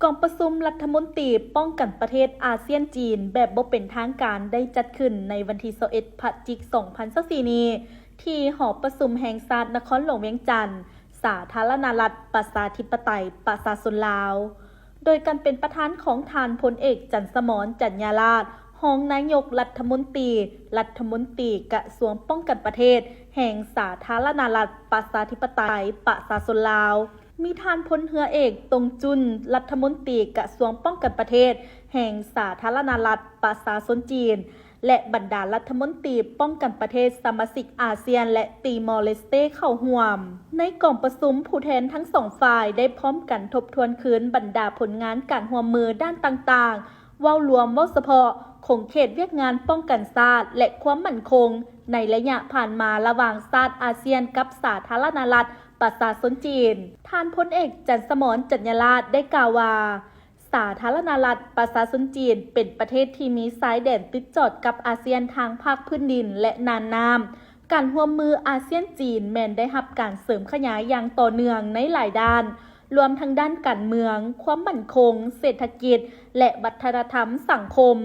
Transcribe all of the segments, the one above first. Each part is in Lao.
ກອງປະຊຸມລັດຖະມົນຕີປ້ອງກັນປະເທດອາຊຽນ-ຈີນ ແບບບໍ່ເປັນທາງການ ໄດ້ຈັດຂຶ້ນໃນວັນທີຊາວເອັດ ພະຈິກ ສອງພັນຊາວສີ່ນີ້ ທີ່ຫໍປະຊຸມແຫ່ງຊາດນະຄອນຫຼວງວຽງຈັນ, ສາທາລະນະລັດ ປະຊາທິປະໄຕ ປະຊາຊົນລາວ ໂດຍການເປັນປະທານຂອງທ່ານ ພົນເອກ ຈັນສະໝອນ ຈັນຍາລາດ ຮອງນາຍົກລັດຖະມົນຕີ, ລັດຖະມົນຕີກະຊວງປ້ອງກັນປະເທດ ແຫ່ງສາທາລະນະລັດ ປະຊາທິປະໄຕ ປະຊາຊົນລາວ, ມີທ່ານ ພົນເຮືອເອກ ຕົງຈຸນ ລັດຖະມົນຕີກະຊວງປ້ອງກັນປະເທດ ແຫ່ງສາທາລະນະລັດ ປະຊາຊົນຈີນ ແລະ ບັນດາລັດຖະມົນຕີປ້ອງກັນປະເທດສະມາຊິກອາຊຽນ ແລະ ຕີມໍເລສເຕ ເຂົ້າຮ່ວມ. ໃນກອງປະຊຸມ, ຜູ້ແທນທັງສອງຝ່າຍໄດ້ພ້ອມກັນທົບທວນຄືນບັນດາຜົນງານການຮ່ວມມືດ້ານຕ່າງໆ, ເວົ້າລວມ, ເວົ້າສະເພາະ, ຂົງເຂດວຽກງານປ້ອງກັນຊາດ ແລະ ຄວາມໝັ້ນຄົງ ໃນໄລຍະຜ່ານມາລະຫວ່າງຊາດອາຊຽນກັບສາທາລະນະລັດ ປະຊາຊົນຈີນ. ທ່ານ ພົນເອກ ຈັນສະໝອນ ຈັນຍາລາດ ໄດ້ກ່າວວ່າ, ສາທາລະນະລັດ ປະຊາຊົນຈີນ ເປັນປະເທດທີ່ມີຊາຍແດນຕິດຈອດກັບອາຊຽນທາງພາກພື້ນດິນ ແລະ ນ່ານນ້ຳ. ການຮ່ວມມືອາຊຽນ-ຈີນ ແມ່ນໄດ້ຮັບການເສີມຂະຫຍາຍຢ່າງຕໍ່ເນື່ອງໃນຫຼາຍດ້ານ, ລວມທັງດ້ານການເມືອງ, ຄວາມໝັ້ນຄົງ, ເສດຖະກິດ ແລະ ວັດທະນະທຳສັງຄົມ.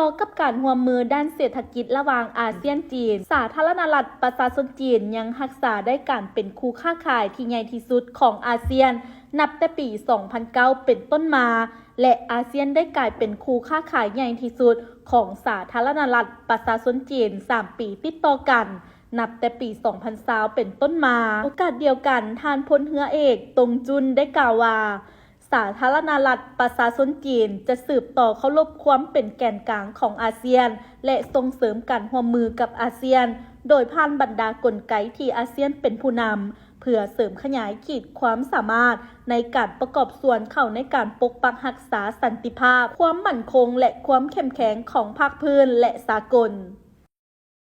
ຕໍ່ກັບການຮ່ວມມືດ້ານເສດຖະກິດລະຫວ່າງອາຊຽນ-ຈີນ, ສາທາລະນະລັດປະຊາຊົນຈີນຍັງຮັກສາໄດ້ການເປັນຄູ່ຄ້າຂາຍທີ່ໃຫຍ່ທີ່ສຸດຂອງອາຊຽນ ນັບແຕ່ປີສອງພັນເກົ້າເປັນຕົ້ນມາ ແລະ ອາຊຽນໄດ້ກາຍເປັນຄູ່ຄ້າຂາຍໃຫຍ່ທີ່ສຸດຂອງສາທາລະນະລັດປະຊາຊົນຈີນສາມປີຕິດຕໍ່ກັນ ນັບແຕ່ປີສອງພັນຊາວເປັນຕົ້ນມາ. ໂອກາດດຽວກັນ, ທ່ານ ພົນເຮືອເອກ ຕົງຈຸນ ໄດ້ກ່າວວ່າ, ສາທາລະນະລັດປະຊາຊົນຈີນຈະສືບຕໍ່ເຄົາລົບຄວາມເປັນແກນກາງຂອງອາຊຽນ ແລະ ສົ່ງເສີມການຮ່ວມມືກັບອາຊຽນ ໂດຍຜ່ານບັນດາກົນໄກທີ່ອາຊຽນເປັນຜູ້ນຳ ເພື່ອເສີມຂະຫຍາຍຂີດຄວາມສາມາດໃນການປະກອບສ່ວນເຂົ້າໃນການປົກປັກຮັກສາສັນຕິພາບ, ຄວາມໝັ້ນຄົງ ແລະ ຄວາມເຂັ້ມແຂງຂອງພາກພື້ນ ແລະ ສາກົນ.